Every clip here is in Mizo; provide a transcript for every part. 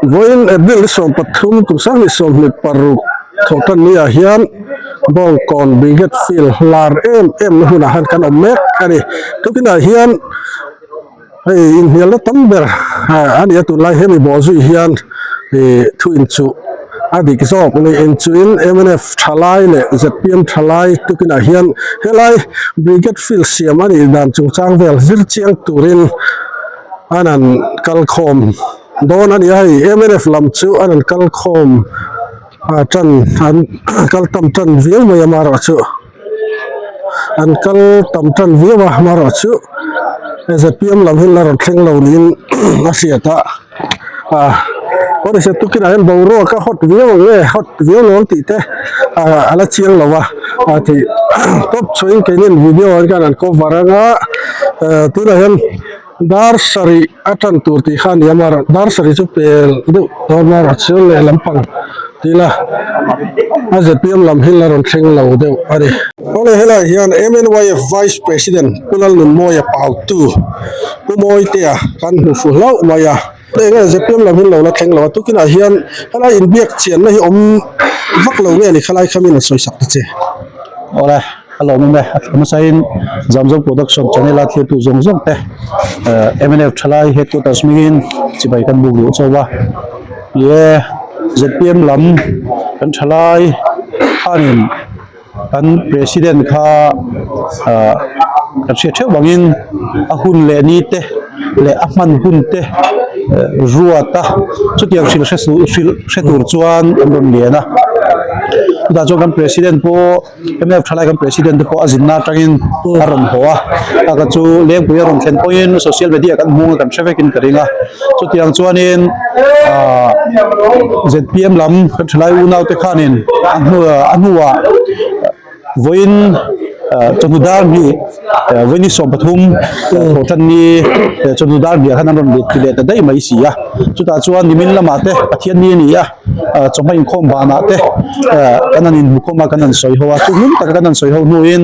Vawiin April ni 13 kum 2026 thawhtan ni ah hian Bawngkawn Brigade Field lar em em na hunah hian kan awm mek a ni. Tukinah hian hei inhnialna tam ber a ni a tunlai hemi bawhzui hian ih thu inchuh a dik zawk ni inchuhin mnf thalai leh zpm thalai tukinah hian helai Brigade Field siam a nih dan chungchang vel zir chiang turin an han kal khawm dawn a ni a hei mnf lam chu an han kal khawm a tan an kal tam tan viau mai a marawh chu an kal tam tan viau a marawh chu zpm lam hi la rawn thleng lo niin a hriat a ah pawisa tukinah hian boruak a hot viau ang nge hot viau lo ang tih te ah a la chiang lo a ah tih tawp chhuahin keinin video ah hian an cover anga eh tunah hian. Dar sarih a tan tur tih kha a ni a mar dar sarih chu pel deuh dawn mar a chu lehlam pang tih ila a zpm lam hi la rawn thleng lo deuh a ni. Awle helaiah hian MNYF Vice President Pu Lalnunmawia Pautu Pu Mawitea kan hmu fu hlauh mai a, eng nge zpm lam hi lo la thleng lo a tukinah hian helai inbiak chianna hi awm vak lo nge ni khalai kha min rawn sawi sak ta che. Awle. A lawmawm e, a thlawh hmasain Zamzo Production channel a thirtu zawng zawng te mnf thalai headquarters hmingin chibai kan buk luh chauh a, ni e zpm lam kan thalai khanin kan president kha ah kan hriat theuh vangin a hun leh ni te leh a hman hun te ruat a chutiang hrilh hre suh hrilh hre tur chuan an rawn lian a chutah chuan kan president pawh. Mnf thalai kan president te pawh a zinna atangin a rawn haw a, taka chu Lengpui a rawn thlen pawhin social media kan hmung a kan hre vekin ka ring a, chutiang chuanin ahh zpm lam kan thalai unau te khanin a hnu a hnuah vawiin ah chawhnu dar hnih vawiin ni 13 thawhtan ni chawhnu dar hnih ah khan an rawn let leh ta daih mai si a, chutah chuan nimin lamah te Pathian ni a ni a. chawhma inkhawm banah te kan han inhmukhawm a kan han sawi ho a chu hlim taka kan han sawi ho hnuin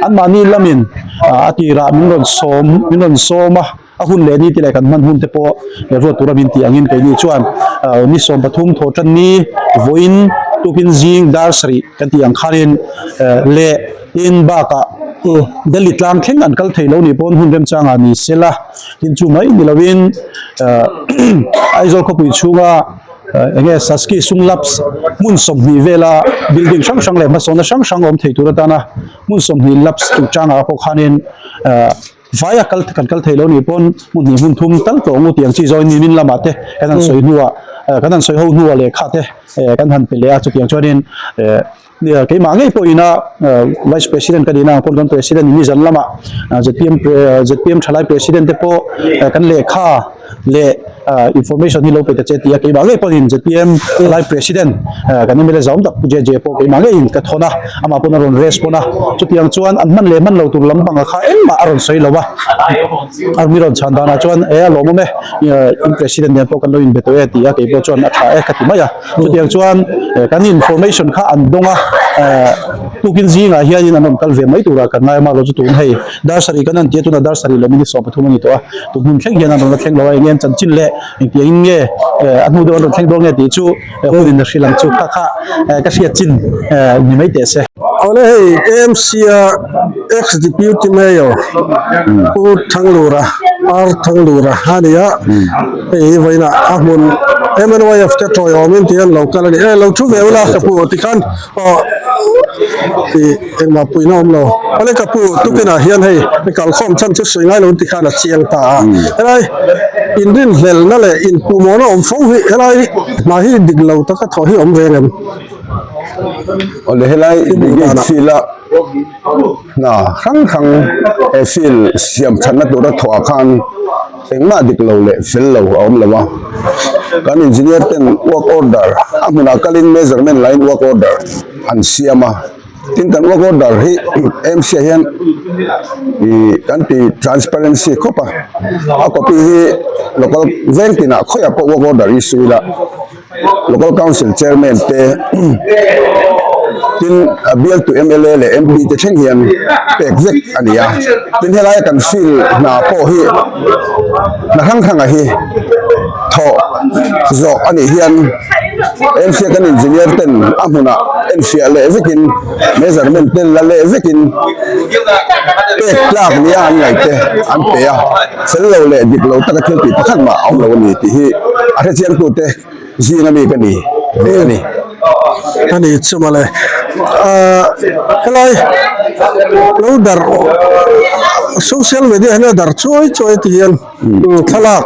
anmahni lamin a tirah min rawn sawm min rawn sawm a a hun leh ni te leh kan hman hun te pawh ruat tura min tih angin keini chuan ni 13 thawh tan ni vawiin tukin zing dar sarih kan tih ang khanin leh tin bakah Delhi tlang thleng an kal thei lo nih pawn hun remchangah ni sela tin chu mai ni lovin Aizawl khawpui chhunga Eng nge Saski Sum Labs hmun 20 vela building hrang hrang leh hmasawnna hrang hrang awm thei tur atana hmun 20 labs chungchangah pawh khanin vai a kal kan kal thei lo nih pawn hmun hnih hmun thum tal tawh ngu tiang chi zawin nimin lamah te kan han sawi hnuah kan han sawi ho hnuah lehkha te kan han pe leh a chutiang chuanin Nia, keimah ngei pawhin a Vice President ka nihna ang pawh kan President in nizan lamah zpm zpm thalai President te pawh kan lehkha leh information hi lo pe ta che ti a, keimah ngei pawhin zpm thalai President kan mla zawm tak Pu JJ pawh keimah ngeiin ka thawn a, amah pawn a rawn respond a, chutiang chuan an hman leh hman lo tur lampangah kha engmah a rawn sawi lo a, a mi rawn chhan danah chuan e a lawmawm e, in President nen pawh kan lo inbe tawh e ti a, keipawh chuan a tha e ka ti mai a. Chutiang chuan kan information kha an dawng a, tukin zingah hianin an rawn kal ve mai turah kan ngai a, mah lo chu tun hei dar sarih kan han ti a, tunah dar sarih leh minute 13 a ni tawh a, tun hmun thleng hian an rawn la thleng lo a, eng nge an chanchin leh engtiangin nge a hnu deuh an rawn thleng dawn nge tih chu hunin a hrilh ang chu kha kha ka hriat chin ni mai teh se. Awle hei AMC a ex deputy mayor Pu Thanglura R Thanglura a ni a, hei hi vawiinah a hmun MNYF te tawiawmin tih an lo kal a ni e lo thu ve ula ka pu tikhan aw tih engmah puihna awm lo awle ka pu tukinah hian hei kalkhawm chhan chu sawi ngai lo tikhan a chiang ta a helai inrinhlelhna leh inpuhmawhna awm fo hi helai hna hi dik lo taka thawh hi awm reng em. Awle helai brigade field a hna hrang hrang he field siam thatna tura thawhah khan engmah dik lo leh fel lo a awm lo a, kan engineer ten work order a hmunah kalin measurement lain work order an siam a, tin kan work order hi M C ah hian ih kan ti transparency khawp a, a copy hi local veng tinah khawiah pawh work order issue ila. Local Council Chairman te Tin, bialtu mla leh MP te thleng hian pek vek a ni a. Tin, helaia kan field hna pawh hi hna hrang hranga hi thawh zawh a nih hian MC a kan engineer ten a hmunah enfiah leh vekin measurement te la leh vekin pek tlak nia an ngaih te an pe a, fel lo leh dik lo taka thil tih pakhat mah a awm lo a ni tih hi a hrechiangtute zinga mi ka ni ve a ni. A ni chu mawle. Ahh helai lo darh social media hian a darh chuai chuai ti hian thlalak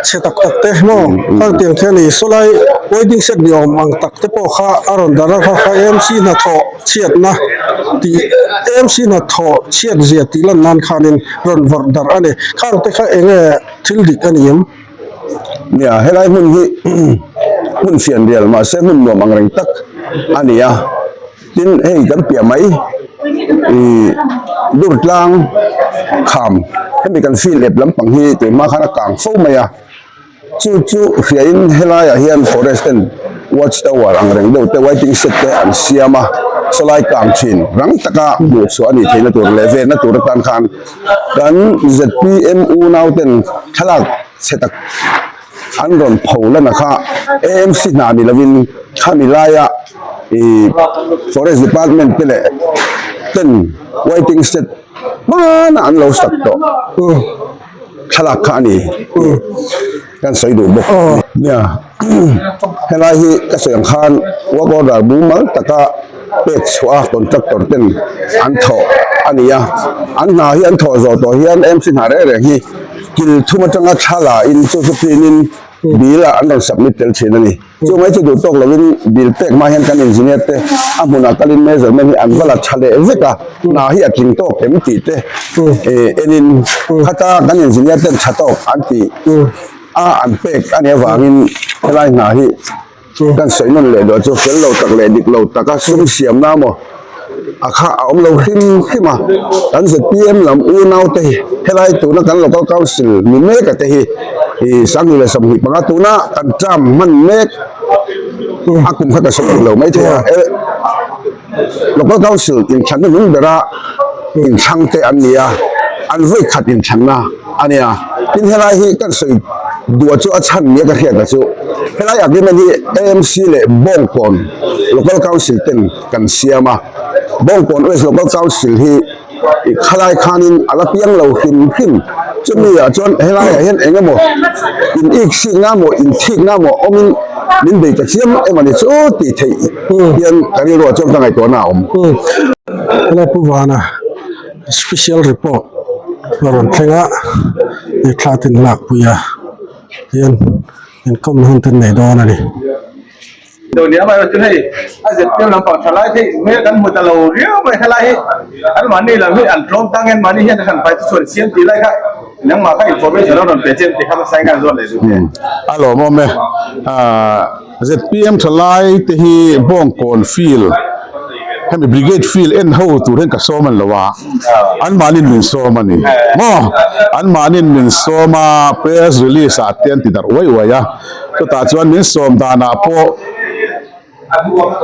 chhe tak tak te maw khang tiang khi a ni sawlai wedding set ni awm ang tak te pawh kha a rawn darh a kha kha AMC hnathawh chhiatna tih AMC hnathawh chhiat zia tih lan nan khanin rawn vawrh darh a ni khang te kha eng nge thil dik a ni em? Nia helai hmun hi hmun fian rial mahse hmun nuam ang reng tak a ni a tin hei kan piah mai ih dur tlang kham hemi kan field ep lampang hi tunhma khan a kang fo mai a chu chu hriain helaiah hian forest ten watch tower ang reng deuh te waiting shed te an siam a sawlai kang thin rang taka hmuh chhuah a nih theihna tur leh venna tur atan khan Kan zpm unau ten thlalak chhe tak an rawn pho lana kha AMC hna ni lovin khami laia ih forest department te leh ten waiting shed hmana an lo sak tawh thlalak kha a ni tih kan sawi duh bawk a ni. Nia helai hi ka sawi ang khan work order mumal taka pek chhuah a contractor ten an thawh a ni a, an hna hi an thawh zawh tawh hian MC hna reng reng hi kil thum atanga thla la in chu chu print in bill ah an rawn submit tel thin a ni. Chu mai chu duh tawk lovin bill pek hma hian kan engineer te a hmunah kalin measurement hi an va la tha leh vek a, hna hi a tling tawk em tih te enin khata kan engineer ten tha tawk an tih a an pek a nih avangin helai hna hi kan sawi nawn leh duah chu fel lo tak leh dik lo taka sum siamna maw a kha a awm lo hrim hrim a kan zpm lam unau te hi helai tuna kan local council ni mek a te hi ih sanghnih leh 25 tuna kan term hman mek a kum kha ka sawi dik lo maithei a e local council inthlanna hnung bera inthlang te an ni a an vawi khat inthlanna a nia tin helai hi kan sawi duah chu a chhan nia ka hriat a chu helai agreement hi AMC leh Bawngkawn local council ten kan siam a Bawngkawn West local council hi ih khalai khanin a la piang lo hrim hrim chumi ah chuan helai ah hian eng emaw in ik sik na maw in thik na maw awmin min bei ta chiam em a ni chu tih theih hian ka rilru ah chuan ka ngaihtuahna a awm. Hello Pu Vana special report a rawn thleng a hei thla ten lakpui a hian inkawmna hun te an nei dawn a ni. Dawhnia mai chu hei a zpm lampang tha lai theih hmel kan hmu ta lo riau mai helai hi an mahni lam hi an tlawm tang hian mahni hian a hran pai chu chuan siam tih lai kha nangmah kha information a rawn pe chem tih kha hmasa in khan zawt leh duh che. A lawmawm e. Zpm tha lai te hi Bawngkawn field hemi brigade field en ho tur hian ka sawm an lo a, anmahniin min sawm a ni maw? Anmahniin min sawm a press release ah te an ti darh uai uai a. Chutah chuan min sawm danah pawh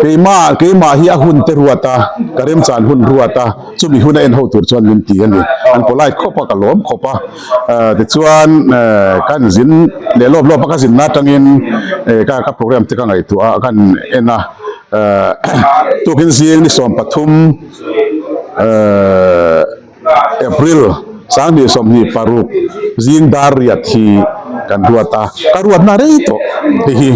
keimah keimah hi a hun te ruat a, ka remchan hun ruat a, chumi hun a en ho tur chuan min ti a ni. An polite khawp a, ka lawm khawp a. Tichuan kan zin leh lawp lawp a, ka zinna atangin ka ka program te ka ngaihtuah a, kan en a. Tukin zing ni 13 April 2026 zing dar riat hi kan ruat a, ka ruatna rei tawh hei hi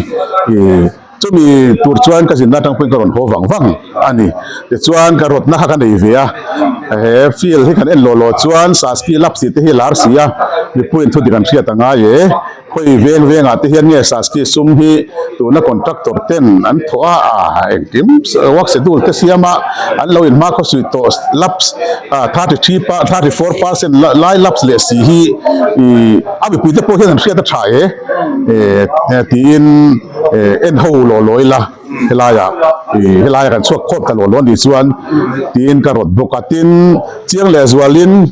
ih chumi tur chuan ka zinna atang pawhin ka rawn haw vang vang a ni. Tichuan ka rawtna kha ka nei ve a, he field hi kan en lawh lawh chuan Saski Lapsi te hi lar si a, mipuiin thu dik an hriat a ngai e. Khawi veng vengah te hian nge Saski sum hi tuna contractor ten an thawh a, a engkim work schedule te siam a, an lo inhma khawsuih tawh lapse 33 34% lai lapse leh si hi ih a mipui te pawh hian an hriat a tha e tiin en ho lawh lawh ila helaiah ih helaiah kan chhuak khawp ta lawh lawh a nih chuan tiin ka rawt bawk a, tin chiang leh zualin.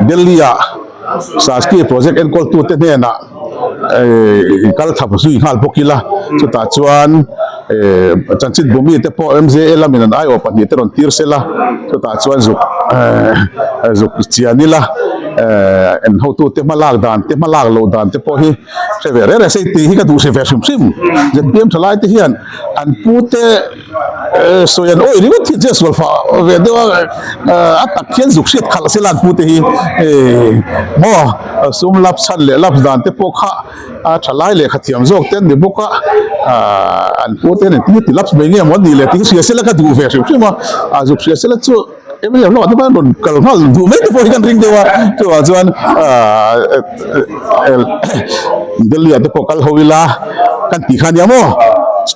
Delhi-ah Saski project enkawltute hnenah kal thap zui nghal bawk ila, chutah chuan Chanchin Bhumi te pawh MJA lamin an aiawh pahnihte rawn tir sela, chutah chuan zuk zuk chian ila en hotute hma lak dan te hma lak loh dan te pawh hi hre ve reng reng se tih hi ka duh hre ve hrim hrim. ZPM thalai te hian an pute sawi an awih ringawt hi che sual fah ve deuh a, a tak hian zuk hriat khalh sela an pute hi maw sum lap chhan leh lap dan te pawh kha a tha lai lehkha thiam zawk te an ni bawk a, aaa an pu te hian engtin nge ti lapse mai nge maw an nih leh tih hi hria sela ka duh ve hrim hrim a, a zuk hria sela chu eng emaw hlawh te pawh an rawn kal nghal duh mai te pawh hi kan ring deuh a, chuvang chuan aaa Delhi ah te pawh kal ho ila kan tih kha ania maw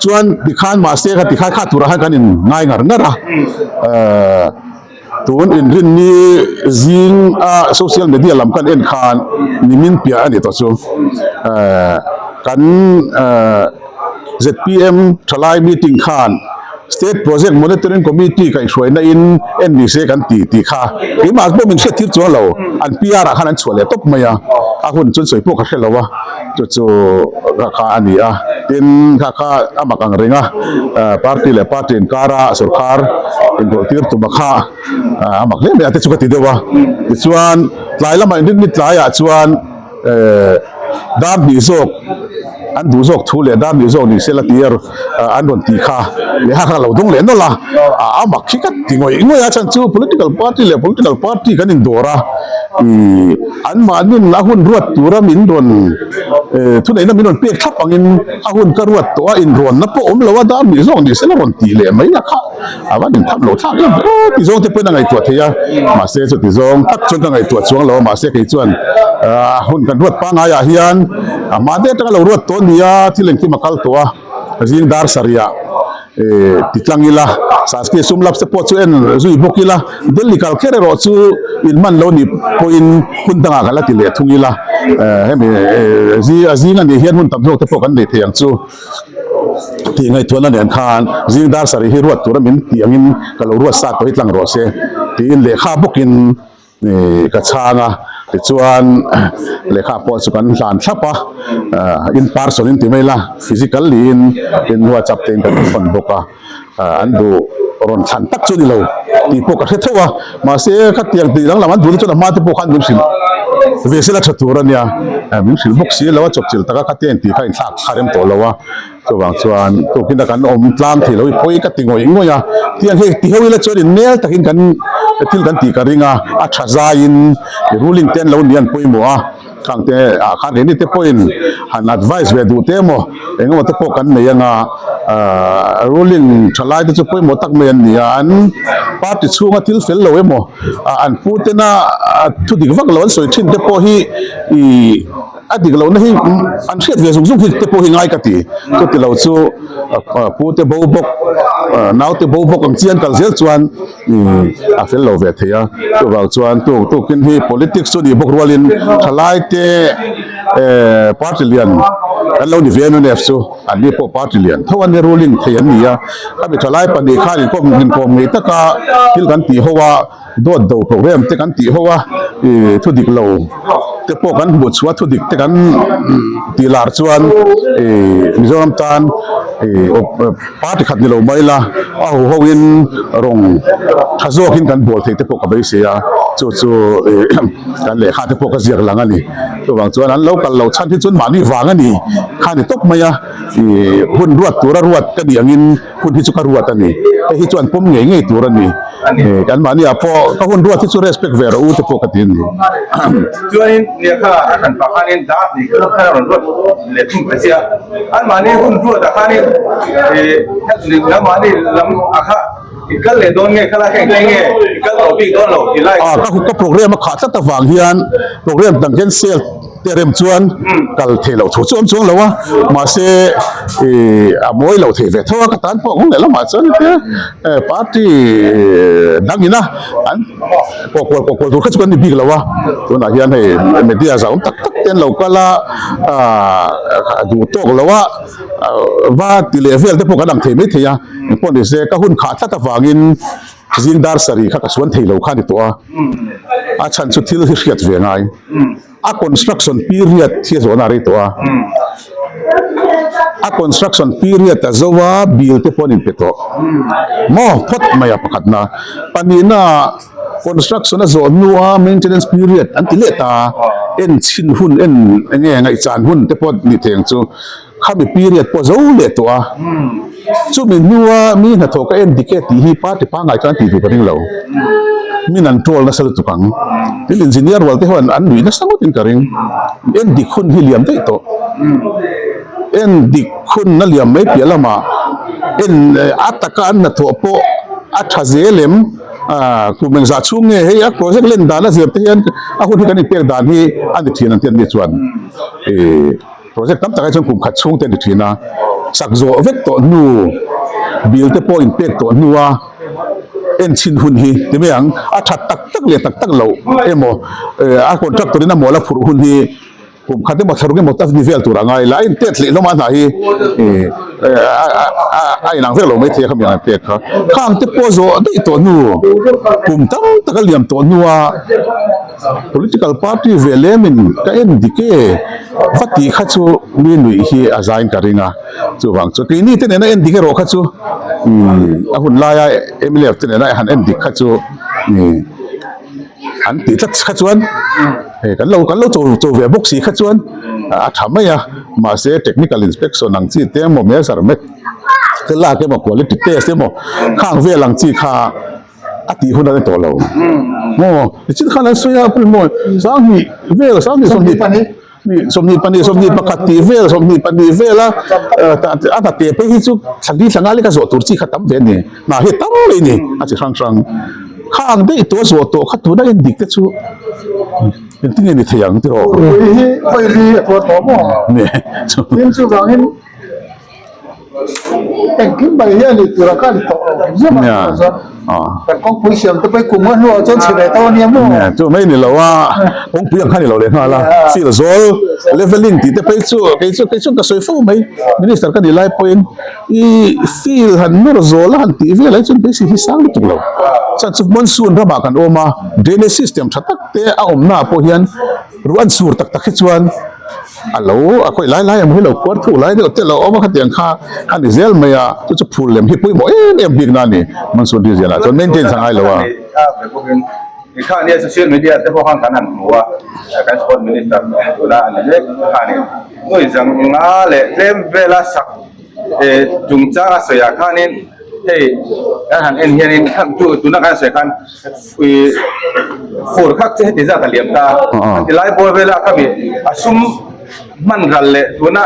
chuan tikhan mahse kha tikhan kha turah khan kan in ngai ngar ngar a aaa. Tun inrinni zing a social media lam kan en khan nimin piah a ni tawh chu. Kan zpm thalai meeting khan State Project Monitoring Committee kaihhruaina in en ni se kan ti tih kha keimah pawh min hriat tir chuang lo. An PR ah khan an chhuah leh tawp mai a, a hun chuan sawi pawh ka hre lo a, chu chu kha kha a ni a. Tin kha kha a mak ang reng a, party leh party inkara sorkar inrawlh tir tuma kha a mak hle mai a te chu ka ti deuh a. Tichuan tlai lamah inrinni tlaiah chuan dar hnih zawk an duh zawk thu leh dar hnih zawk ni sela tih an rawn ti kha lehkha kha a lo dawng leh nawlh a, a mak khi ka ti ngawih ngawih a chhan chu political party leh political party kan indawr a ih anmahnin a hun ruat tura min rawn thuneihna min rawn pek thlap angin a hun ka ruat tawh a inrawnna pawh awm lo a dar hnih zawk ni sela rawn tih leh mai a kha. A va inthap lo thlak em ve ti zawng te pawhin a ngaihtuah thei a, mahse chuti zawng tak chuan ka ngaihtuah chuang lo a, mahse kei chuan hun kan ruat pangaiah hian a hma te atanga lo ruat tawh a ni a, thil engkim a kal tawh a, zing dar sarihah ti tlang ila, Sanskrit sum laps te pawh chu en zui bawk ila, Delhi kal kher erawh chu in hman lo nih pawhin hun dangah kan la ti leh thung ila, hemi a zing a nih hian hun tam zawk te pawh kan nei thei ang chu. Tih ngaihtuahna nen khan zing dar sarih hi ruat tura min tih angin ka lo ruat sa tawh hi tlang rawh se tiin lehkha bawkin ka chhang a, tichuan lehkha pawh chu kan hlan thlap a, in person in ti mai la physical niin in whatsapp te in kan hawn bawk a. An duh rawn thlan tak chu a ni lo tih pawh ka hre theuh a, mahse khatiang tih danglam an duh te chuan a hma te pawh khan min hrilh ve sela tha tur a nia, min hrilh bawk si lo a, chawpchilh taka khatia intih kha inthlak kha rem tawh lo a, chuvang chuan tukin a kan awm tlang thei lo hi pawi ka ti ngawih ngawih a, tiang hei ti ho ila chuan innel takin kan thil kan tih ka ring a, a tha zaiin ruling te an lo ni an pawimawh a. Khang te ah khan eng te pawhin han advice ve duh te emaw eng emaw te pawh kan nei anga ahh ruling tha lai te chu pawimawh tak mai an ni a, an party chhunga thil fel lo emaw ah an pu tena thu dik vak lo an sawi thin te pawh hi ih a dik lohna hi an hriat ve zung zung hi te pawh hi ngai ka ti, chuti lo chu pu te bo bawk naute bo bawk ang chi an kal zel chuan. A fel lo ve thei a, chuvang chuan tuk tukin hi politics chu nih bawk rualin thalai te eh party lian kan lo ni ve mnf chu an ni pawh party lian tho an ni ruling thei an ni a, khami thalai pahnih khan inkawm inkawm ngei taka thil kan tih ho a dawt do program te kan tih ho a ih thu dik lo te pawh kan hmuh chhuah a thu dik te kan tih lar chuan ih Mizoram tan ih Party khat ni lo mai la, a ho ho in rawng tha zawk in kan bawl theih te pawh ka beisei a, chu chu kan lehkha te pawh ka ziak lang a ni. Chuvang chuan an lo kal lo chhan hi chuan mahni vang a ni kha ni tawp mai a, ih hun ruat tura ruat ka nih angin hun hi chu ka ruat a ni. Hei hi chu an pawm ngei ngei tur a ni. Kan mahni ah pawh ka hun ruat hi chu respect ve rawh u te pawh ka ti a ni. Chuanin lehkha a hran pah khanin dar hnih kha rawn ruat leh thung ta sia. Anmahni hun ruatah khanin nangmahni lam ah kha i kal leh dawn nge khalai kha engtin nge i kal tawh bik dawn lo ti lai Ah ka ka program a khah tlat avang hian program dang cancel te rem chuan kal theih loh thu chu awm chuang lo a mahse ih a mawi loh theih ve tho a ka tan pawh nghawng leh lamah chuan te party dang ina an Kawh kual kawh kual tur kha chu kan ni bik lo a, tunah hian hei media zau tak tak te an lo kal a, aaa duh tawk lo a, va ti leh vel te pawh kan ang thei mai thei a, engpawh ni se ka hun khah tlat avangin zing dar sarih kha ka suan thei lo kha a ni tawh a, a chhan chu thil hi hriat ve ngai. A construction period hi a zawhna a rei tawh a. A construction period a zo a, bill te pawh an inpe tawh maw phawt mai a pakhatna. Pahnihna construction a zawh hnua maintenance period an ti leh ta, en chhin hun en eng nge ngaihchan hun te pawh ni thei ang chu. Khami period pawh zo leh tawh a, chumi hnua mi hnathawh ka en dik e tih hi party pangngai chuan tih duh ka ring lo. Min an troll nasa lutuk ang. Tin engineer rual te hian an nuih nasa ngawtin ka ring. En dik hun hi liam daih tawh. En dik hun a liam mai piah lamah en a taka an hnathawh pawh a tha zel em? Kum engzah chhung nge hei a project len dan a zir te hian a hun hi kan inpek dan hi a ni thin ang tih an ni chuan. Project tam takah chuan kum khat chhung te a ni thin a, sak zawh vek tawh hnu, bill te pawh inpek tawh hnua en chhin hun hi ti mai ang, a that tak tak leh tak tak loh emaw a contractor in a mawl a phurh hun hi kum khat emaw thlaruk emaw ta ni vel tur a ngai la, a intet hlih hlawm a hna hi a inang vek lo maithei a khami ang an pek kha, khang te pawh zawh daih tawh hnu kum tam tak a liam tawh hnua. Political party ve lemin ka en dik e va tih kha chu mi nuih hi a zain ka ring a, chuvang chu keini te nena en dik erawh kha chu a hun laia mlf te nena han en dik kha chu an tih tlat kha chuan hei kan lo kan lo cho cho ve bawk si kha chuan a tha mai a, mahse technical inspection ang chi te emaw measurement te lak emaw quality test emaw khang vel ang chi kha. A tih hun a ni tawh lo maw nichin khan an sawi a pawimawh sanghnih vel sanghnih sawmhnih pahnih sawmhnih pahnih sawmhnih pakhat tih vel sawmhnih pahnih vel a a hna te phei hi chu thla thla nga leka zawh tur chi kha tam ve a ni hna hi tam mai a ni a chi hrang hrang khang daih tawh a zawh tawh kha tuna en dik te chu engtin nge ni thei ang tiraw Pui hi vawi li a tuar tawh maw? Tin chuvangin Engkim mai hi a ni tur ang kha a ni tawh lo hrim hrim a chuan kan kawngpui siam te pawh hi kum a hnuah chuan chhe ve tawh a nia maw? Chu mai ni lo a, kawngpui ang kha ni lo leh nghal a, field zawl leveling tih te phei chu kei chu kei chuan ka sawi fo mai, minister ka nih lai pawhin i field han nawr zawl a han tih vel ai chuan beisei hi sang lutuk lo, chuan chu monsoon ramah kan awm a, drainage system tha tak te a awmnaah pawh hian ruah an sur tak tak hi chuan. A lo a khawih lai lai ang hi lo khuar thuk lai deuh te lo awm a khatiang kha a ni zel mai a, chu chu phul lem hi pawimawh em em bik na a ni monsoon ri zialah chuan maintain sa ngai lo a. Kha nia social media te pawh khan kan han hmu a, kan sport minister tuna a ni mek khanin nuih zanga leh tlem vela sak chungchang a sawiah khanin hei kan han en hianin tuna kan sawi khan Fur khak chu heti zat a liam ta a ti lai bawr vela ka mi a sum hman ral leh tuna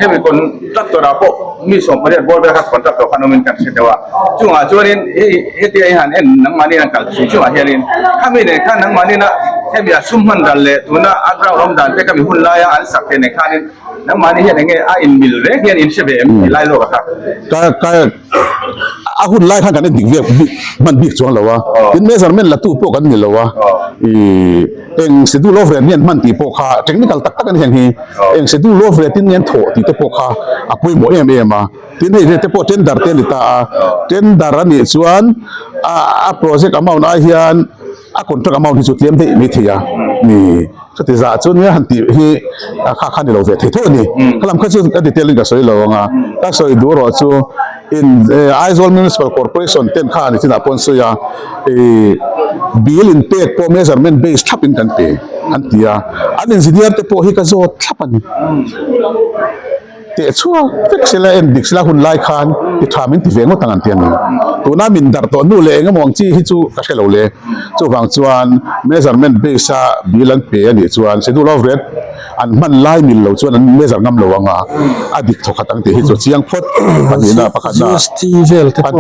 hemi contractor ah pawh mi 18 bawr vel kha contractor khan awmin kan hre deuh a chungah chuanin hei hetia i han en nangmahni an kal chhung chungah hianin khami nen khan nangmahni na hemi a sum hman ral leh tuna a ground awm dan te khami hun laia an sak te nen khanin nangmahni hian enge a inmil reng hian in hre ve em ti lai lawk a kha. A hun lai khan kan en dik vek bik hman bik chuang lo a, tin measurement la tu pawh kan ni lo a, ih eng schedule of rate nge an hman tih pawh kha technical tak tak a ni heng hi, eng schedule of rate in nge an thawh tih te pawh kha a pawimawh em em a, tin hei te pawh tender te a ni ta a, tender a nih chuan a a project amount ai hian a contract amount hi chu tlem daih mai thei a ni. Chuti zah chu nia han tih hi a kha kha ni lo ve thei tho a ni. Khalam kha chu ka detail in ka sawi lo ang a, ka sawi duh erawh chu in Aizawl Municipal Corporation ten kha ni chinah pawh an sawi a, ih bill in pek pawh measurement base thlap in kan pe an ti a, an engineer te pawh hi ka zawt thlap a ni. Teh chhuak vek sela en dik sela hun lai khan ti tha min ti ve ngawt ang an ti a ni. Tuna min darh tawh hnu leh eng emaw ang chi hi chu ka hre lo le. Chuvang chuan measurement base a bill an pe a nih chuan schedule of rate an hman lai mil lo chuan an measure ngam lo ang a, a dik thawkhat ang tih hi chu chiang phawt. Pahnihna pakhatna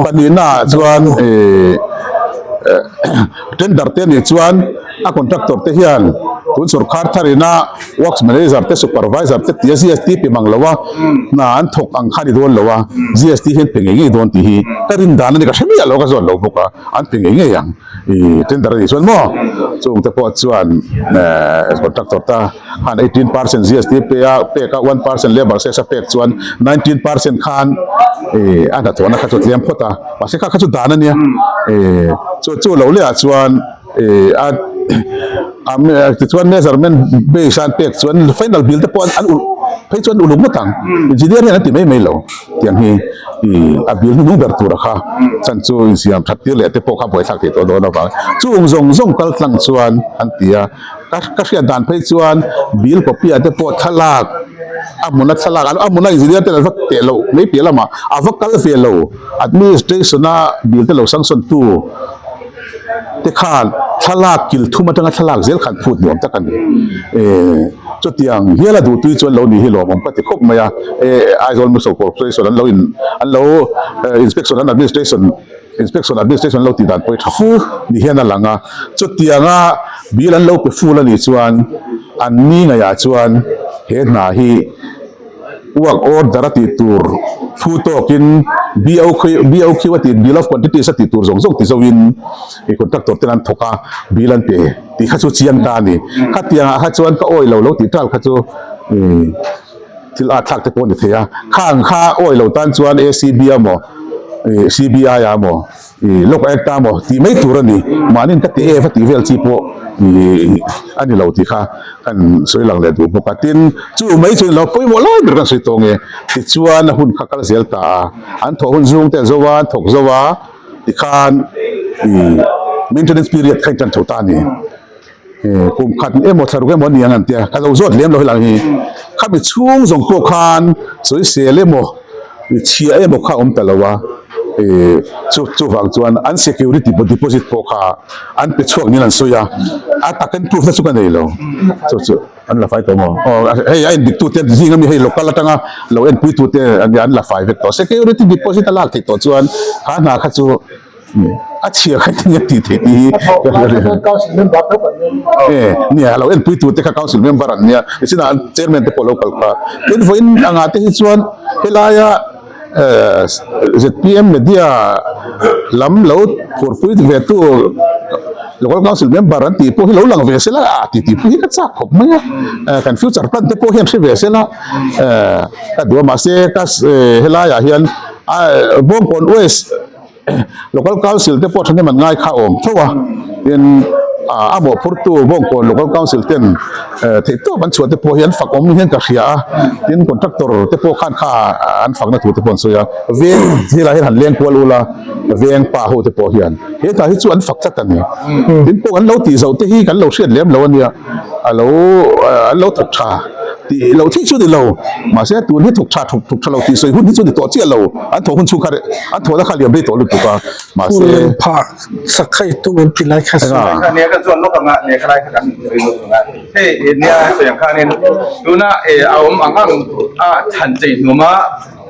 pahnihna ah chuan ih tender te a nih chuan a contractor te hian tun sorkar thar ina Works manager te supervisor te tia GST pe mang lo a, hna an thawk ang kha a ni dawn lo a, GST hian pe ngei ngei dawn tih hi ka rin dan a ni, ka hre miah lo ka zawt lo bawk a, an pe ngei ngei ang ih tender a nih chuan maw chung te pawh chuan contractor ta khan 18% GST pe a pek a 1% labour cess a pek chuan 19% khan ih a hnathawhna kha chu a tlem phawt a, mahse kha kha chu dan a nia ih chu chu lo leh ah chuan. A tichuan measurement base a an pek chuan final bill te pawh an ulh. phei chuan uluk ngawt ang. Engineer hian an ti mai mai lo tiang hi ih a bill hnuhnung ber tura kha chan chu insiam that tir leh te pawh kha buaithlak thei tawh dawn avang chung zawng zawng kal tlang chuan an ti a. Ka ka hriat dan phei chuan bill copy ah te pawh thlalak a hmuna thlalak a hmuna engineer ten an va teh loh mai piah lamah a va kal ve lo administration a bill te lo sanction tu te khan thlalak kil thum atanga thlalak zel khan phut nuam tak a ni. Eh chutiang hial a duhtui chuan lo nih hi lawmawm ka ti khawp mai a, eh Aizawl Municipal Corporation an lo in an lo inspection an administration Inspection Administration lo tih dan pawh hi tha fu ni hian a lang a, chutianga bill an lo pe full a nih chuan an ni ngaihah chuan he hna hi work order a tih tur phu tawkin BOQ BOQ a tih Bill of Quantities a tih tur zawng zawng ti zoin i contractor ten an thawk a bill an pe tih kha chu chiang ta a ni. Khatiangah kha chuan ka awi lo lo tih tal kha chu ih. Thil at thlak te pawh a ni thei a, khang kha awi lo tan chuan ACB a maw, ih CBI a maw, ih Lok Act a maw tih mai tur a ni. Mahniin ka ti e va tih vel chi pawh ih a ni lo tih kha kan sawi lang leh duh bawk a. Tin, chu mai chu ni lo, pawimawh lai ber kan sawi tawh nge. Tichuan a hun kha kal zel ta a, an thawh hun zung te an zo a, an thawk zo a, tikhan ih maintenance period kha in tan tho ta a ni. Kum khat emaw thla ruk emaw a ni ang an tia, ka lo zawt lem lo helai hi. Khami chhung zawng pawh khan sawisel emaw chhia emaw kha a awm ta lo a, chu chuvang chuan an security deposit pawh kha an pe chhuak niin an sawi a, a takin proof na chu ka nei lo, chu chu an la fai tawh maw? Aw hei a endik tute zing ami hei local atanga lo enpui tute an la fai vek tawh, security deposit a lak theih tawh chuan kha hna kha chu. A chhia kha engtin nge tih theih tih hi e nia lo enpui tur te kha council member an nia nichinah an chairman te pawh lo kal kha tin vawiin angah te hi chuan helaia zpm media lam lo phurpui ve tu local council member an tih pawh hi lo lang ve sela a tih tih pawh hi ka chak khawp mai a kan future plan te pawh hian hre ve sela ka duh a mahse ka helaiah hian Bawngkawn West Local Council te pawh thahnem an ngai kha awm tho a, tin a mawhphurtu Bawngkawn Local Council ten theih tawp an chhuah te pawh hi an fak awm hian ka hria a, tin contractor te pawh khan kha an fakna thu te pawh an sawi a, veng thil ah hian han leng kual ula veng pa ho te pawh hian he hna hi chu an fak tlat a ni, tin pawh an lo tih zoh te hi kan lo hriat lem lo a nia. A lo an lo thawk tha tih loh thik chu ni lo mahse tun hi thawk tha thawk thawk tha lo tih sawi hun hi chu ni tawh chiah lo an thawh hun chhung kha an thawhna kha liam rei tawh lutuk a mahse Phul lem phah sak kha i tum em ti lai kha sawi. Nia nia ka chuan lawk anga nia kha lai kha kan sawi lawk anga hei nia sawi ang khanin tuna a awm ang ang a chhan chei hnuma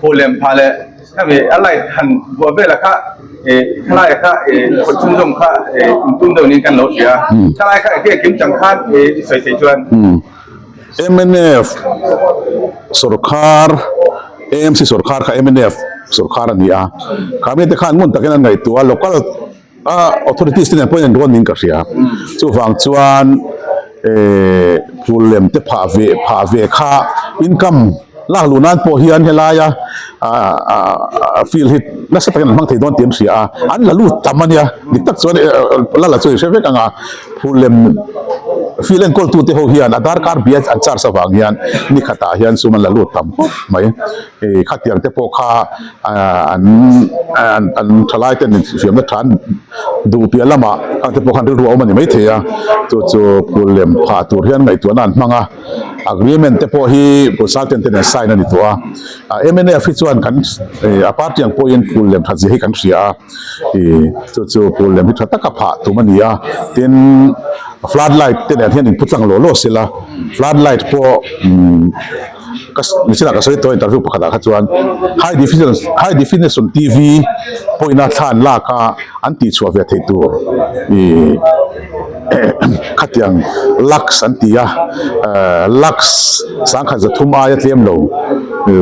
phul lem phah leh Khami a light han vuah velah kha eh thalai kha eh khawih chhunzawm kha eh in tum deuh niin kan lo hria. Thalai kha engtin a kim chang khan eh i sawi thei chuan. Mnf sawrkar AMC sawrkar kha mnf sawrkar a ni a, kha mite khan ngun takin an ngaihtuah a local a authorities te nen pawhin an rawn niin ka hria. Chuvang chuan eh phul lem te phah ve phah ve kha income lak luh nan pawh hian helaia ah field hi nasa takin an hmang thei dawn tih an hria a, an la lut tam a nia. Dik tak chuan la la chu i hre vek ang a, phul lem field enkawl tute ho hian a darkar bia an charge avang hian ni khatah hian sum an la lut tam khawp mai. Khatiang te pawh kha an an thalai ten infiamna tha an duh piah lamah khang te pawh khan rilru a awm a ni maithei a, chu chu phul lem phah tur hian ngaihtuahna an hmang a, agreement te pawh hi consultant ten an sign a ni tawh a, mnf hi chuan kan a party ang pawhin phul lem that zia hi kan hria a, chu chu phul lem hi tha taka phah tum a ni a, tin flood light te nen hian inpu tlang law law sela, flood light pawh. Ka nichinah ka sawi tawh interview pakhatah kha chuan high definition high definition TV pawhin a thla an lak a an tih chhuah ve theih tur ih khatiang lux an ti a eh lux sangkhat zathum aia tlem lo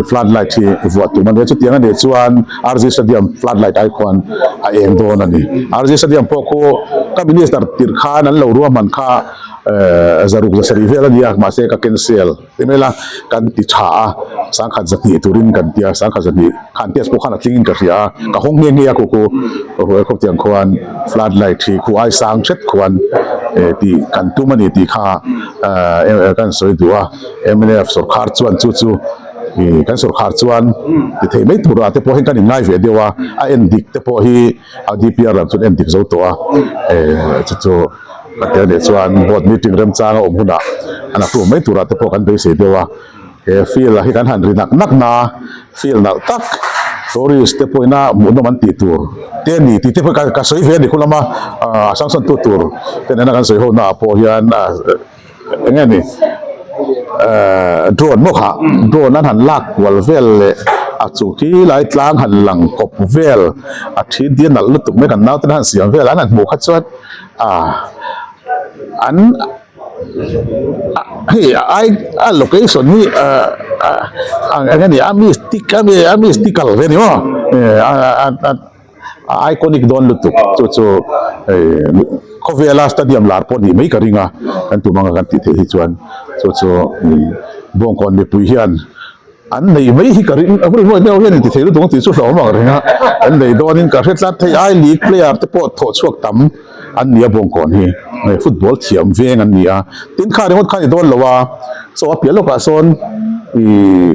flood light hi vuah tum a nia chutiang a nih chuan RG stadium flood light ai khuan a eng dawn a ni RG stadium pawh khu ka minister tirh khan an lo ruahman kha. Zaruk zasarih vel a ni a, mahse ka cancel ti mai la, kan ti tha a, sangkhat zahnih turin kan ti a, sangkhat zahnih khan test pawh khan a tling in ka hria a, ka hawng nghe nghe a khu khu khawp tiang khuan flood light hi khu ai sang hret khuan tih kan tum a ni tih kha kan sawi duh a, mnf sawrkhar chuan chu chu kan sawrkhar chuan ti thei mai turah te pawh hian kan inngai ve deuh a, a en dik te pawh hi a DPR lam chuan en dik zo tawh a, chu chu. Ka tel leh chuan board meeting remchang a awm hunah an approve mai turah te pawh kan beisei deuh a, he field ah hi kan han ri nak nak na, field nalh tak tourist te pawhin a hmuhnawm an tih tur te a ni tih te pawh ka sawi ve a ni khulama a sanction tu tur te nena kan sawi ho naah pawh hian eng nge ni drone maw kha drone an han lak kual vel leh a chu khi lai tlang han lang kawp vel a thi dian nalh lutuk mai kan naute han siam vel an han hmuh kha chuan. A an hei ai a location hi eng nge ni a mystic a mi a mystical ve a ni maw a iconic dawn lutuk chu chu hei khawvela stadium lar pawh nih mai ka ring a kan tum anga kan tih theih hi chuan chu chu Bawngkawn mipui hian. An nei mai hi ka ring, a hmun deuh hian inti thei lutuk ang tih chu hlauhawm ang reng a, an nei dawnin ka hre tlat thei ai league player te pawh thawh chhuak tam an ni a Bawngkawn hi football thiam veng an ni a, tin kha ringawt kha a ni dawn lo a, so a piah lawkah sawn ih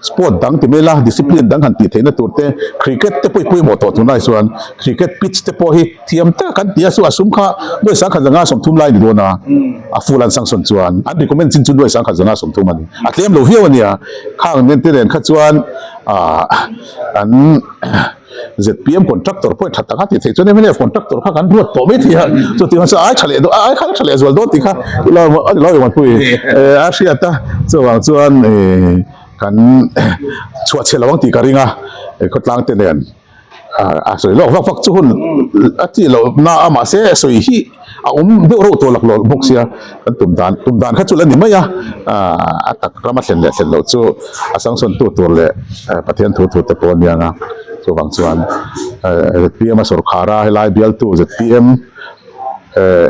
sport dang ti mai la discipline dang han tih theihna tur te cricket te pawh i pawimawh tawh tunlai chuan cricket pitch te pawh hi thiam tak an ti a chu a sum kha nuai sangkhat zanga sawmthum lai a ni dawn a, a full an sanction chuan an recommend chin chu nuai sangkhat zanga sawmthum a ni. A tlem lo viau a nia, khang nen te nen kha chuan ah an zpm contractor pawhin tha taka tih theih chuan mnf contractor kha kan ruat tawh mai thei a, chutiang chuan ai tha leh dawn ai kha tha leh zual dawn tih kha ila a ni lo Muanpui a hriat a, chuvang chuan ih kan chhuah chhe lo ang tih ka ring a khawtlang te nen. A sawi lawk vak vak chu hun a tih loh na a mahse a sawi hi a awm deuh reuh tawh laklawh bawk sia kan tum dan tum dan kha chu la ni mai a a tak ram a thlen leh thlen loh chu a sanction tu tur leh Pathian thu thu te pawh a nia nga chuvang chuan zpm a sawrkhar a helai bialtu zpm.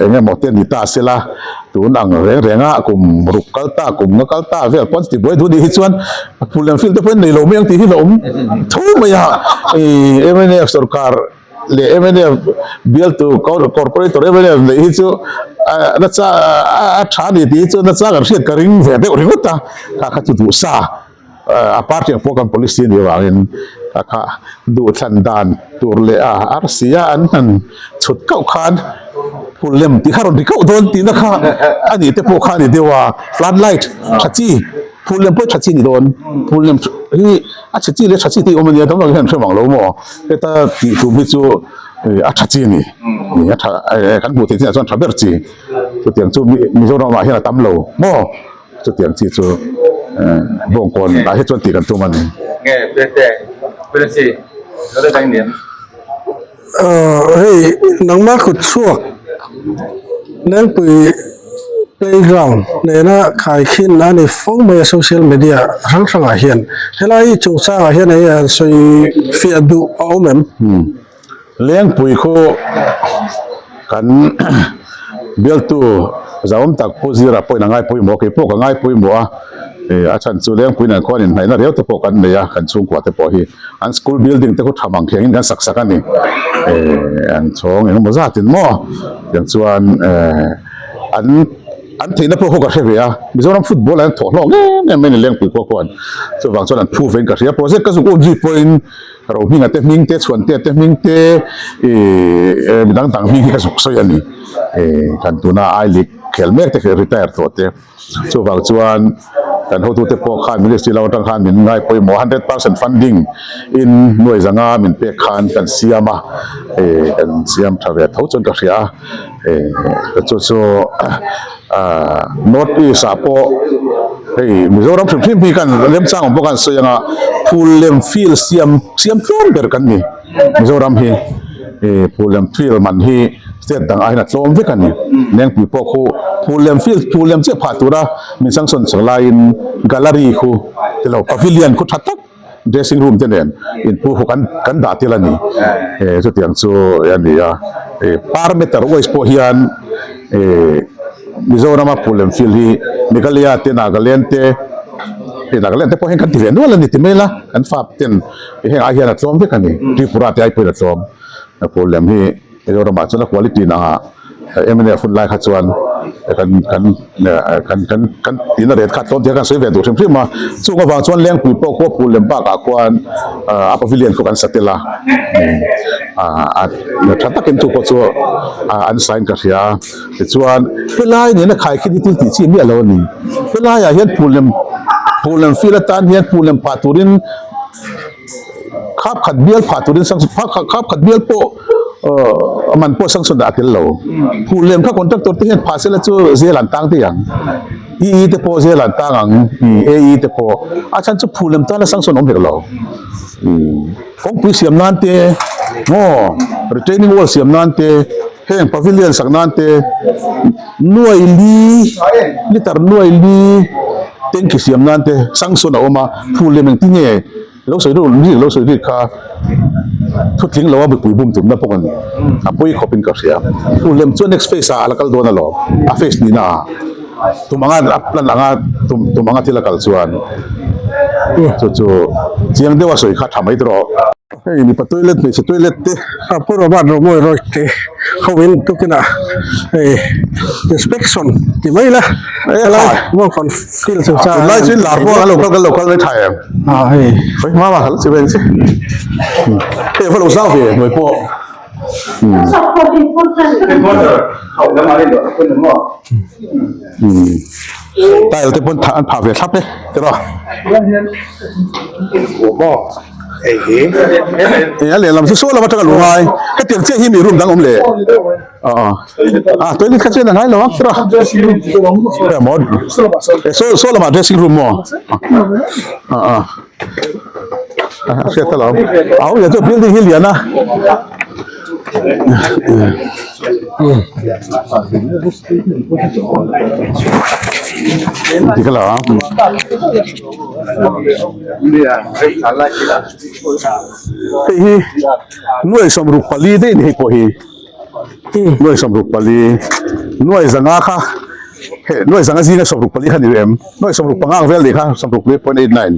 Eng emaw te ni ta se la, tun ang reng reng a kum ruk kal ta, kum nga kal ta vel pawn ti buai duh nih hi chuan phul lem field te pawhin nei lo mai ang tih hi la awm tho mai a. Mnf sorkar leh mnf bialtu corporator mnf neih hi chu nasa a tha a ni tih hi chu nasa kan hriat ka ring ve deuh ringawt a, kha kha chu duh sa. A party ang pawh kan policy a nih avangin a kha duhthlan dan tur leh a arsi a an han chhut kauh khan phul lem tih kha rawn ri kauh dawn tihna kha a nih te pawh kha a ni deuh a, flood light tha chi phul lem pawh tha chi a ni dawn, phul lem hi a chhe chi leh tha chi te hi awm a nia tam tak hian hre vang lo maw heta tih tum hi chu a tha chi a ni, a tha kan hmuh theih chinah chuan tha ber chi chutiang chu Mizoram ah hian a tam lo maw. Chutiang chi chu Bawngkawn ah hi chuan tih kan tum a ni. Nge Pete, Pete lo deuh daih niam. Hei nangmah kut chhuak Lengpui playground nena khaikhin a ni fo mai a social media hrang hrangah hian helai chungchangah hian enge han sawi fiah duh a awm em? Lengpui khu kan bialtu zahawm tak Pu Zira pawhin a ngai pawimawh a, kei pawh ka ngai pawimawh a, a chhan chu Lengpui nen khuan inhnaihna riau te pawh kan nei a, kan chhungkua te pawh hi an school building te khu tha mang khiangin kan sak sak a ni, an chhawng engemaw zatin maw tiang chuan an an theihna pawh khu ka hre ve a, Mizoram football an thawh hlawk em em mai a ni Lengpui khua khuan, chuvang chuan an phu vein ka hria, project ka zuk um zui pawhin. Rohminga te hming te, Chhuantea te hming te ih mi dang dang hming hi ka zuk sawi a ni. Ih kan tuna I League khel mek te khi retire tawh te. Chuvang chuan kan hotute pawh khan Ministry lam atang khan min ngai pawimawh 100% funding in nuai zanga min pek khan kan siam a, ih kan siam tha ve tho chuan ka hria a. Ih chu chu North East ah pawh hei Mizoram hrim hrim hi kan remchang awm bawk a an sawi ang a, phul lem field siam siam tlawm ber kan ni Mizoram hi ih phul lem field man hi state dang aiin a tlawm vek a ni. Lengpui pawh khu phul lem field phul lem chiah phah tura min sanction sak laiin gallery khu tilo pavilion khu tha tak Dressing room te nen inpu ho kan kan dah tel a ni. Chutiang chu a ni a. Per meter wise pawh hian. Mizorama Phullen field hi Meghalaya te Nagaland te hei Nagaland te pawh hian kan ti ve nual a ni ti mai la kan fa ten heng ai hian a tlawm vek a ni Tripura te ai pawhin a tlawm Phullen hi Mizoramah chuan a quality nangah mnf hun lai kha chuan kan kan kan kan kan tina rate kha tlawm tia kan sawi ve duh hrim hrim a chung avang chuan Lengpui pawh khua Phullen bakah khuan a pavilion khu kan sa tel a ah tha takin chu pawh chu an sign ka hria tichuan helai nena khaikhin hi thil tih chi miah lo a ni helaiah hian Phullen Phullen field atan hian Phullen phah turin Khap khat bial phah turin sanction khap khat bial pawh a man pawh sanction ah a tel lo. Phul lem kha contractor te hian phah sela chu zel an tang daih ang. EE te pawh zel an tang ang, AE te pawh. A chhan chu phul lem tana sanction awm hek lo. Kawngpui siam nan te maw retaining wall siam nan te heng pavilion sak nan te nuai li litre nuai li tanky siam nan te sanction a awm a phul lem engtin nge Lo sawi ru ri lo sawi ri kha thutling lo a mipui bum tumna bawk a ni. A pawi khawpin ka hria. Phul lem chuan next phase ah a la kal dawn alawm. A phase nihna ah tum anga a plan anga tum tum anga thil a kal chuan chu chu chiang deuh a sawi kha tha mai tawh. Hei mipa toilet hmeichhe toilet te a pu Robert Romawi Roy te ho in tukinah hei inspection ti mai ila helai Bawngkawn field chu Tunlai chu lar pawh an lo kal kan lo kal mai tha em a hei hei hma kal chi veng chi hei va lo zau ve hnuai pawh tile te pawn an phah ve thlap e tiraw. Eng a lehlam chu saw lam atanga lu ngai hetiang chiah hi mi room dang awm le a toilet kha chuan a ngai lo ang tiraw emaw saw saw lamah dressing room maw a a a hriat alawm a awm leh chu building hi lian a. Dik alawm. Hei hi nuai sawmruk pali daih a ni hei pawh hi nuai sawmruk pali nuai zanga kha hei nuai zanga zinga sawmruk pali kha ni em nuai sawmruk panga ang vel nih kha sawmruk pali point eight nine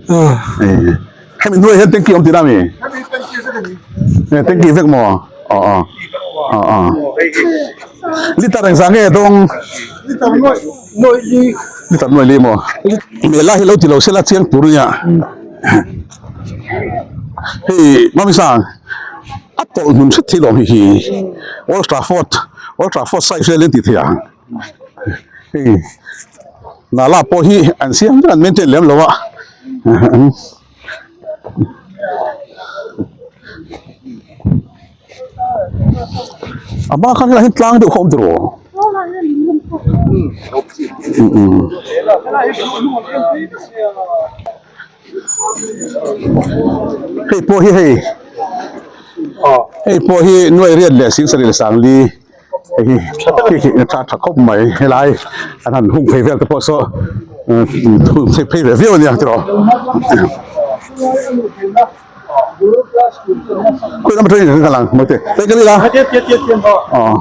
hemi nuai hian tanky awm tihna a mi tanky vek maw aw aw aw aw litre engzah nge dawng. Ni tam nuai li maw? Mela hi lo ti lo sela chiang tur nia. Hei Mami Sang a tawlh hmun hret thei lawm hi hi Old Trafford Old Trafford size vel in ti thei ang. Hei nala pawh hi an siam vek an maintain lem lo a. A hma khan helai hian tlang deuh kha a awm tiraw hei pawh hi hei hei pawh hi nuai riat leh sing sarih leh sangli hei hi tha tha khawp mai helai an han hung phei vel te pawh saw hung phei ve viau a nia tiraw. Khawi lam atangin kan kal ang mawite hei ka ila aw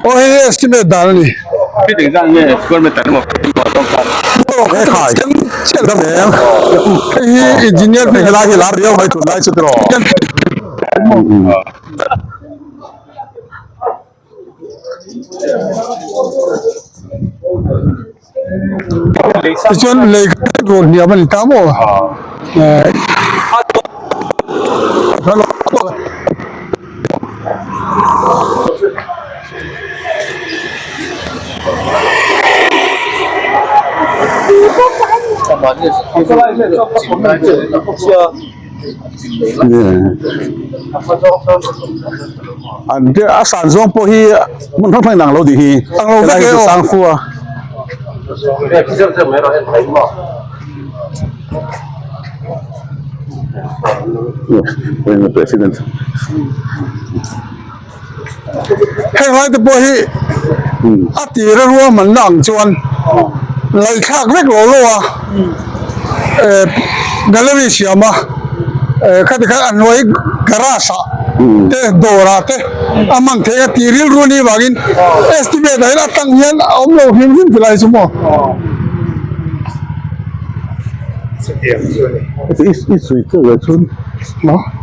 Aw hei hi estimate dan a ni. Hei hi engineer hei helai hi lar riau mai tunlai chu tiraw. Tichuan lei kha rawn hniam a ni ta maw? An a san zawng pawh hi hmun hrang hrang in ang lo tih hi helai hi chu sang fu a. President. Heng lai te pawh hi a tira ruahmanna ang chuan ngaihthlak vek lo lo a gallery siam a khati khan a hnuai garage ah te dawr ah te a hman theih a tih rilru a nih vangin estimate ah hian a tang hian a awm lo hrim hrim ti lai chu maw.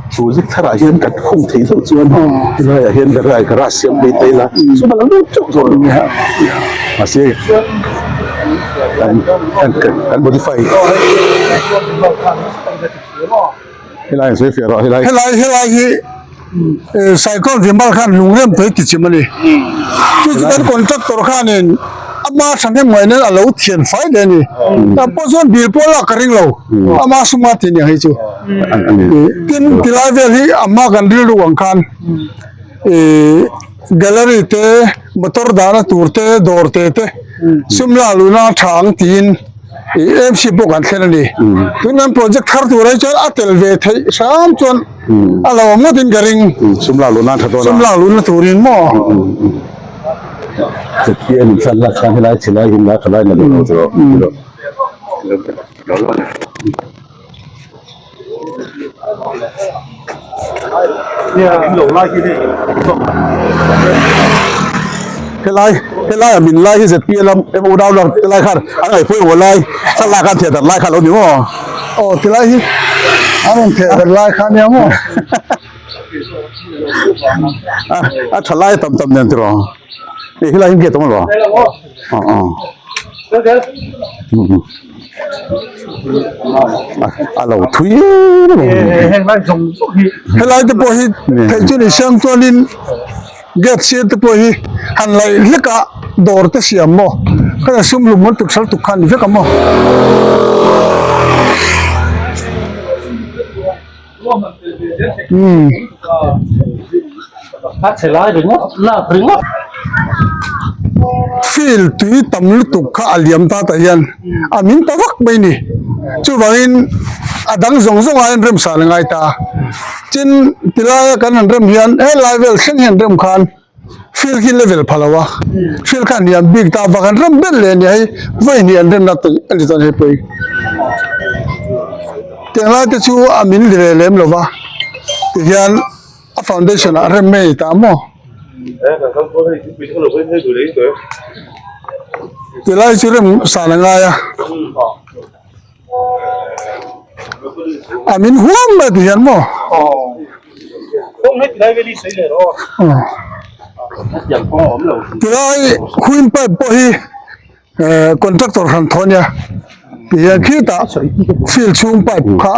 Project tharah hian kan khung theih hlauh chuan helaiah hian garage garage siam phei ta ila chuan a lo deuh teuh dawn a nia mahse kan kan kan modify helai an sawi fiah rawh helai helai helai hi cyclone Vimal khan lungrem tawih ti chim a ni chu chu kan contractor khanin ama thahnem ngaihna a lo thian fai leh a ni tah pawh chuan bill pawh lak ka ring lo ama suma tih nia hei chu tin tilai vel hi a hma kan rilru ang khan ih gallery te motor dahna tur te dawr te te sum lak luhna a tha ang tiin ih MC pawh kan thlen a ni tun kan project thar tur ah hi chuan a tel ve theih hram chuan a lo awm ngawtin ka ring sum lak luhna a tha dawn a sum lak luhna turin maw. ZPM in thlan lak khan helai chhelai hi la thalai na duh lo chu Helai helai a min lai hi ZPM lam emaw unau lam helai khan an ngaih pawimawh lai thlalak an theh darh lai kha a lo ni maw? Aw tilai hi an rawn theh darh lai kha a nia maw? A tha lai tam tam nen tiraw hei helai hi gate a awm lo aw aw a lo thui em em helai te pawh hi theih chu ni siam chuanin gate sir te pawh hi han laih hlek a dawr te siam maw khatiang sum lum an tuk sal tuk kha a ni vek a maw. Field tui tam lutuk kha a liam ta tah hian a min ta vak mai ni chuvangin a dang zawng zawng aiin remsan a ngai ta tin tilaia kan han rem hian helai vel thleng hian rem khan. Field khi level pha lo a, field kha an lian bik ta vak an rem ber leh a nia hei vawi hnih an remna tawh a ni chuan hei pawh hi tiang lai te chu a min li ve lem lo va tihian a foundation ah rem mai a ni ta maw tilai chu rem san a ngai a. A min huam mai ti hian maw? Tilai wheel pipe pawh hi contractor hran thaw a nia ti hian khitah field chhung pipe kha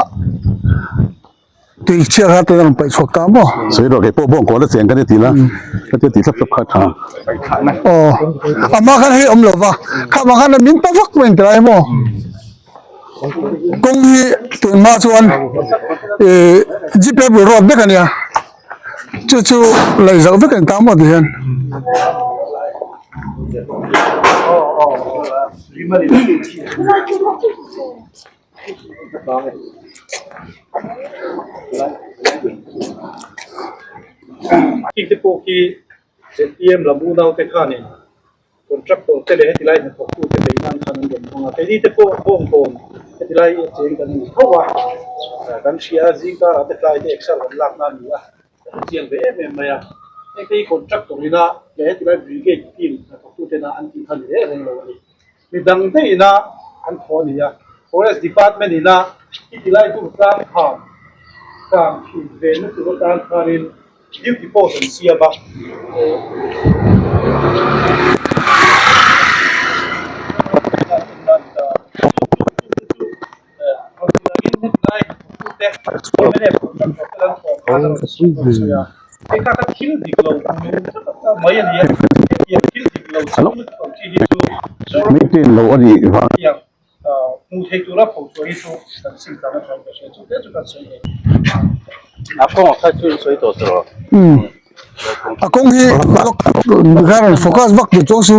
Tui chhiar kha tuna rawn paih chhuak ta maw? Sawi rawh kei pawh bawng kawl a cheng ka ni ti la, ka tia tih thlap thlap kha a tha. Aw, amah khan hei awm lo va, kha mah khan min pa vak mai an ti lai maw? Kawng hi tunhma chuan ih jeep bul road vek a nia, chu chu laih zauh vek a ni ta maw ti hian. Heng te pawh khi zpm lam unau te khanin contractor te leh heti lai hnathawk tu te beih nan khan an rawn hmang a, keini te pawh bawngkawn heti lai cheng kan ni tho a, kan hria a zing karah te tlai te exer kan lak na a ni a, kan chiang ve em em mai a, heng te hi contractor ina leh heti lai brigade team hnathawk tu tena an tih kha ni reng reng lo a ni. Mi dang daih ina an thaw a ni a, Forest Department ina i ti lai tur tlang khan kang thin ve na tur atan khanin duty post an siam a. Meeting lo a nih vang. A kawng hi focus vak tur chuang su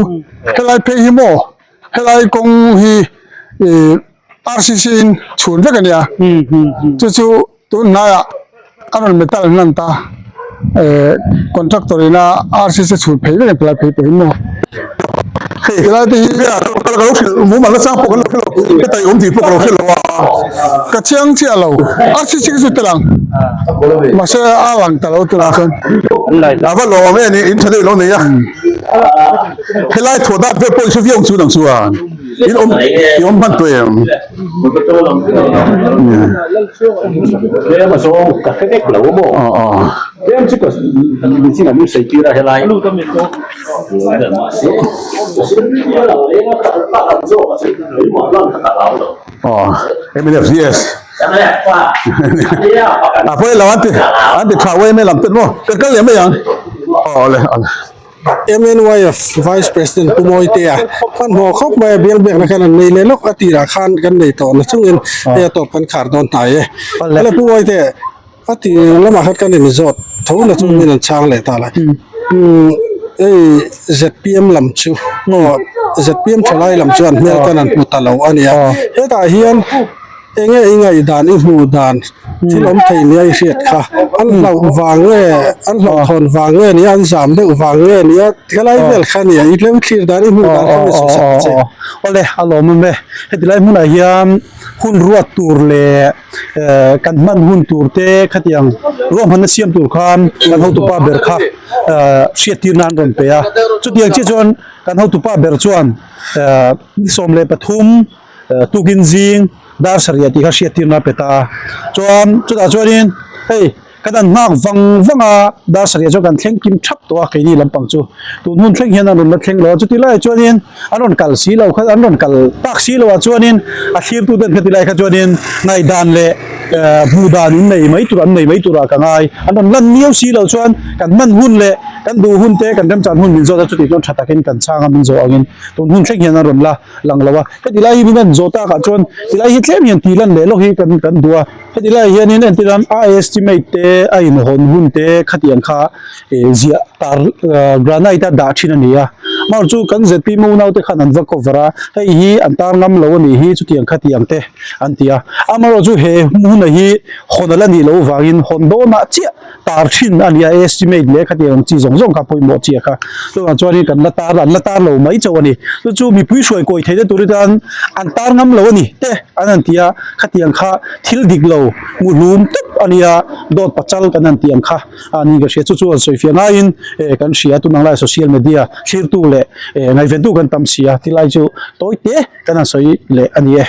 helai phei hi maw helai kawng hi ih rcc in chhun vek a nia chu chu. Tun hnaiah a rawn metal hnan ta eh contractor ina RCC chhut phei vek an ti lai phei pawhin maw Hei helai te hi ka lo hrilh mumal nachang pawh kan lo hre lo heta i awm tih pawh ka lo hre lo a. Ka chiang chiah lo RCC ka chu tel ang mahse a lang ta lo tunah chuan. A va lawm em in tha deuh lo nei a helai thawh dat vel pawh i hre viau ang chu nang chuan in awm i awm hman tawh em. Mnf yes a pawi lo an ti an ti tha uai mai lam ten maw kan kal leh mai ang awle awle. MNYF Vice President Pu Mawitea hmanhmawh khawp mai a bial biakna khan an nei leh lawk a tirah khan kan nei tawh na chungin hei a tawp kan khar dawn hnai e. Awle Pu Mawite a tir lamah khan kan inzawt tho na chungin an chhang leh ta la. Hei zpm lam chu aw zpm thalai lam chuan hmel kan an hmu ta lo a nia. Hetah hian Enge i ngaihdan i hmuh dan thil awm thei nia i hriat kha an hlauh vang nge an hlauhthawn vang nge nia an zam deuh vang nge nia helai vel kha nia i tlem thlir dan i hmuh dan kha ni sawi sak che. Awle a lawmawm e heti lai hmunah hian hun ruat tur leh kan hman hun tur te khatiang ruahmanna siam tur khan kan hotupa ber kha hriattir nan rawn pe a chutiang chiah chuan kan hotupa ber chuan ni 13 Tukin zing dar sarih tih kha hriattirna a pe ta a, chuan chutah chuanin hei kan han nghak vang vang a, dar sarih chuan kan thleng kim thap tawh a keini lampang chu tun hun thleng hian an rawn la thleng lo a, chuti laiah chuanin an rawn kal si lo kha an rawn kal tak si lo ah chuanin a thlirtu ten khati lai kha chuanin ngaihdan leh hmuh dan in nei mai tur an nei mai turah ka ngai, an rawn lan miau si lo chuan kan hman hun leh kan duh hun te kan remchan hun min zawt a chutih chuan tha takin kan chhang a min zawh angin tun hun thleng hian an rawn la. lang lo a heti lai hi min en zawh takah chuan tilai hi tlem hian tih lan leh lawk hi kan kan duh a heti lai hianin entir nan a estimate te a inhawn hun te khatiang kha eh ziah tar ah granite a dah thin a ni a amaherawhchu kan zpm unau te khan an va cover a hei hi an tar ngam lo a nih hi chutiang khatiang te an ti a amaherawhchu he hmun hi hawn a la nih loh vangin hawn dawnah chiah tar thin a nia estimate leh khatiang ang chi zawng zawng kha pawimawh chi a kha chuvang chuanin kan la tar an la tar lo mai chauh a ni chu chu mipui hruai kawi theihna tur atan an tar ngam lo a ni te an han ti a khatiang kha thil dik lo muhlum tawp a nia dawt pachal kan han tih ang kha a ni ka hria chu chu an sawi fiah ngaiin eh kan hria tunang lai social media thlirtu leh eh ngaihventu kan tam si a tilai chu tawi te kan han sawi leh a ni e.